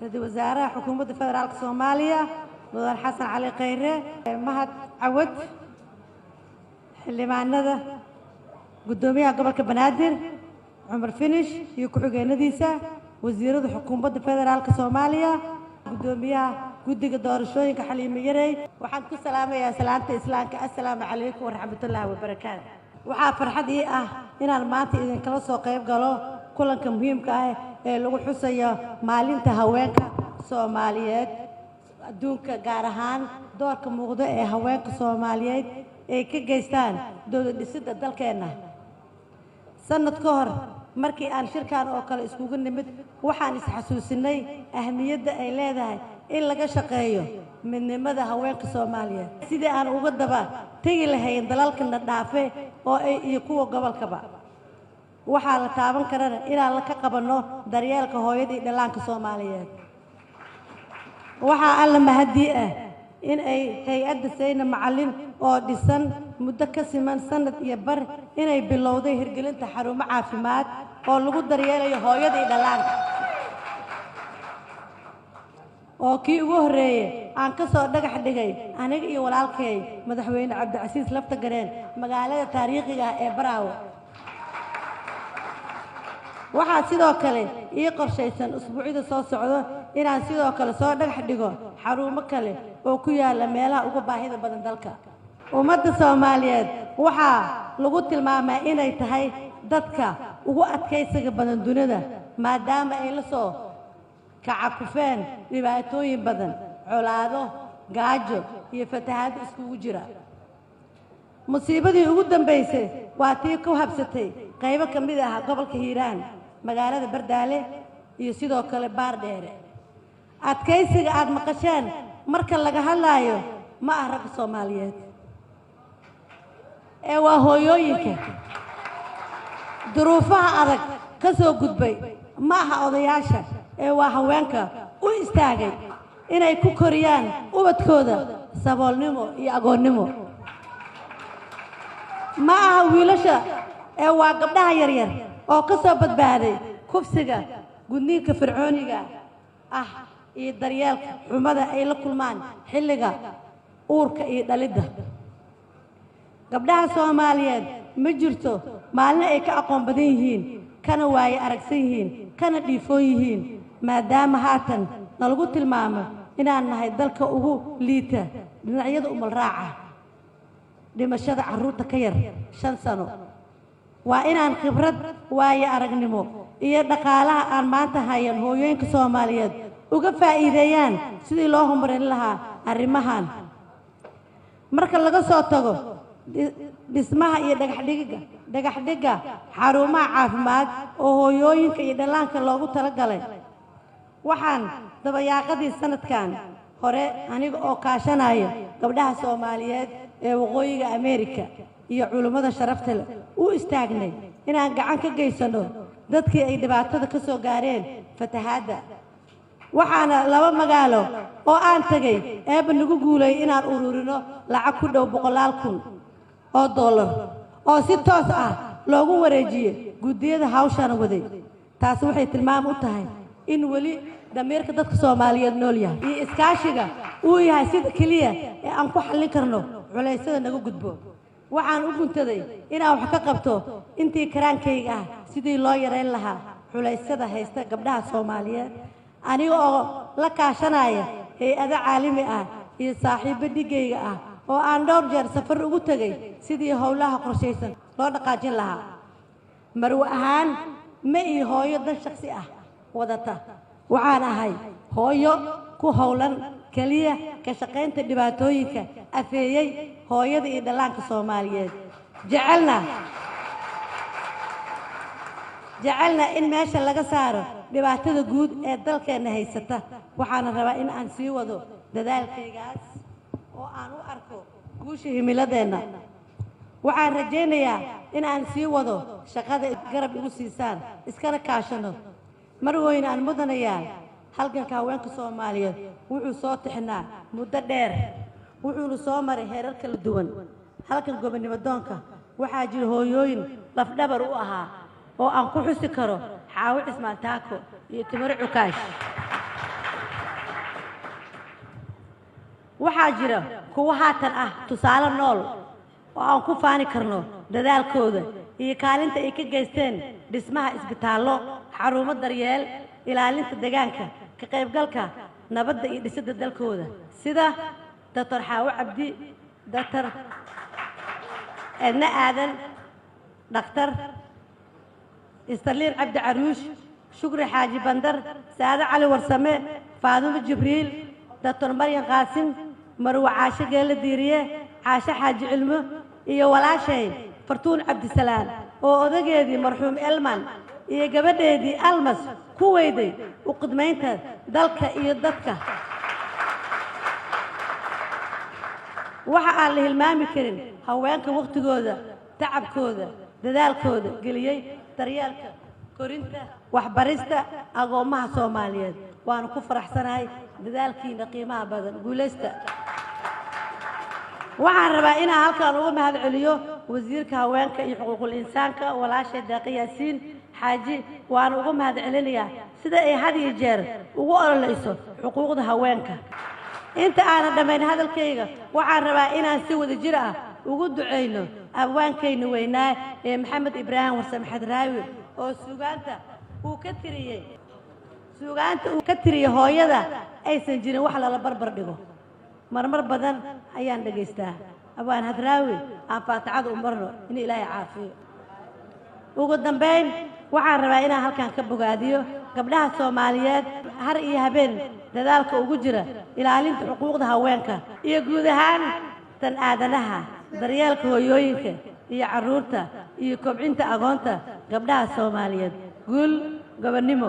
Ra-iisul Wasaaraha Xukuumadda Federaalka Soomaaliya, Mudan Xasan Cali Khayre, Mahad Cawad, xildhibaanada, Guddoomiyaha Gobolka Banaadir Cumar Finish iyo ku-xigeenadiisa, wasiirada Xukuumadda Federaalka Soomaaliya, Guddoomiyaha Guddiga Doorashooyinka Xaliimo Yarey, waxaan ku salaamayaa salaanta Islaamka: assalaamu calaykum waraxmatullaahi wabarakaatu. Waxaa farxad ii ah inaan maanta idinkala soo qayb galo kulanka muhiimka ah ee lagu xusayo Maalinta Haweenka Soomaaliyeed adduunka, gaar ahaan doorka muuqda ee haweenka Soomaaliyeed ay ka geystaan dowlad dhisidda dalkeenna. Sanad ka hor, markii aan shirkan oo kale iskugu nimid, waxaan isxasuusinay ahmiyadda ay leedahay in laga shaqeeyo midnimada haweenka Soomaaliyeed, sidii aan uga daba tegi lahayn dalalkana dhaafe oo ay iyo kuwa gobolkaba. Waxaa la taaban karana inaan ka qabanno daryeelka hooyada iyo dhallaanka Soomaaliyeed. Waxaa Alla mahadii ah in ay hay-adda Sayna Macallin oo dhisan muddo ka siman sanad iyo bar inay bilowday hirgelinta xarumo caafimaad oo lagu daryeelayo hooyada iyo dhallaanka, oo kii ugu horreeyey aan ka soo dhagax dhigay aniga iyo walaalkay Madaxweyne Cabdicasiis Laftagareen magaalada taariikhiga ah ee Baraawe. Waxaa sidoo kale ii qorshaysan usbuucyada soo socdo inaan sidoo kale soo dhagax dhigo xarumo kale oo ku yaala meelaha ugu baahida badan dalka. Ummadda Soomaaliyeed waxaa lagu tilmaamaa inay tahay dadka ugu adkaysiga badan dunida, maadaama ay la soo kacakufeen dhibaatooyin badan, colaado, gaajo iyo fatahaado iskugu jira. Musiibadii ugu dambaysay waa tii ku habsatay qaybo ka mid ah gobolka Hiiraan, magaalada Bardaale iyo sidoo kale Baardheere. Adkaysiga aada maqasheen marka laga hadlaayo ma ah ragga Soomaaliyeed ee waa hooyooyinka duruufaha adag ka soo gudbay, ma aha odayaasha ee waa haweenka u istaagay inay ku koriyaan ubadkooda saboolnimo iyo agoonnimo, ma aha wiilasha ee waa gabdhaha yaryar oo ka soo badbaaday kufsiga, gudniinka fircooniga ah iyo daryeelka xumada ay la kulmaan xilliga uurka iyo dhalidda. Gabdhaha Soomaaliyeed ma jirto maalin ay ka aqoon badan yihiin, kana waaye aragsan yihiin, kana dhiifoon yihiin, maadaama haatan nalagu tilmaamo inaan nahay dalka ugu liita dhinacyada umalraaca, dhimashada carruurta ka yar 5 sano. Waa inaan khibrad, waayo aragnimo iyo dhaqaalaha aan maanta hayan hooyooyinka Soomaaliyeed uga faa'iideeyaan sidii loo horumarin lahaa arrimahan. Marka laga soo tago dhismaha iyo dhagaxdhigiga dhagaxdhigga xarumaha caafimaad oo hooyooyinka iyo dhallaanka loogu talagalay, waxaan dabayaaqadii sanadkan hore, aniga oo kaashanaya gabdhaha Soomaaliyeed ee Waqooyiga Ameerika iyo culummada sharafta leh, u istaagnay inaan gacan ka geysano dadkii ay dhibaatada ka soo gaareen fatahaadda. Waxaana laba magaalo oo aan tegay Eebba nagu guulayay inaan ururino lacag ku dhow boqolaal kun oo dollar oo si toos ah loogu wareejiyey guddiyada hawshan waday. Taasi waxay tilmaam u tahay in weli damiirka dadka Soomaaliyeed nool yahay iyo iskaashiga uu yahay sida keliya ee aan ku xallin karno culaysyada naga gudbo. Waxaan u guntaday inaan wax ka qabto intii karaankayga ah sidii loo yareyn lahaa culaysyada haysta gabdhaha Soomaaliyeed, aniga oo la kaashanaya hay-ado caalami ah iyo saaxiibo dhigayga ah oo aan dhowr jeer safar ugu tegay sidii howlaha qorshaysan loo dhaqaajin lahaa. Marwe ahaan, ma ii hooyo dan shaksi ah wadata. Waxaan ahay hooyo ku howlan keliya ka shaqaynta dhibaatooyinka afeeyey hooyada iyo dhallaanka Soomaaliyeed, jecelna in meesha laga saaro dhibaatada guud ee dalkeenna haysata. Waxaana rabaa in aan sii wado dadaalkaygaas oo aan u arko guusha himiladeenna. Waxaan rajaynayaa in aan sii wado shaqada, garab igu siisaan, iskana kaashano. Mar weyne aan mudanayaa, halganka haweenka Soomaaliyeed wuxuu soo tixnaa muddo dheer, wuxuuna soo maray heerar kala duwan. Halkan gobonimo doonka waxaa jira hooyooyin lafdhabar u ahaa oo aan ku xusi karo Xaawo Cismaan Taako iyo Timiro Cukaash. Waxaa jira kuwo haatan ah tusaale nool oo aan ku faani karno dadaalkooda iyo kaalinta ay ka geysteen dhismaha isbitaallo, xarumo daryeel, ilaalinta deegaanka, ka qaybgalka nabadda iyo dhisidda dalkooda, sida Doctor Xaawo Cabdi, Doctor Edna Aadan, Dhakhtar Istarliin Cabdi Caruush, Shukri Xaaji Bandar, Saade Cali Warsame, Faadumo Jibriil, Doctor Maryan Qaasim, Marwe Caashe Geele Diiriye, Caashe Xaaji Cilmo iyo walaashay Fartuun Cabdisalaan oo odageedii marxuum Elman iyo gabadheedii Almas ku weyday u qidmaynta dalka iyo dadka. Waxa aan la hilmaami karin haweenka wakhtigooda, tacabkooda, dadaalkooda geliyey daryeelka, korinta, waxbarista agoommaha Soomaaliyeed. Waanu ku faraxsanahay dadaalkiina qiimaha badan. Guulaysta. Waxaan rabaa inaan halkan uga mahad celiyo wasiirka haweenka iyo xuquuqul insaanka, walaashay Deeqa Yaasiin Xaaji. Waana uga mahad celinayaa sida ay had iyo jeer ugu ololeyso xuquuqda haweenka. Inta aanan dhammayn hadalkayga, waxaan rabaa inaan si wada jir ah ugu ducayno abwaankayna weynaa ee Maxamed Ibraahim Warsame Xadraawi oo suugaanta uu ka tiriyey hooyada aysan jirin wax lala barbar dhigo. Marmar badan ayaan dhagaystaa abwaan Hadraawi. Aan faatixada u marno in Ilaahay caafiyo. Ugu dambayn, waxaan rabaa inaan halkan ka bogaadiyo gabdhaha Soomaaliyeed har iyo habeen dadaalka ugu jira ilaalinta xuquuqda haweenka iyo guud ahaan tan aadanaha, daryeelka hooyooyinka iyo carruurta iyo kobcinta agoonta. Gabdhaha Soomaaliyeed, guul, gobonnimo.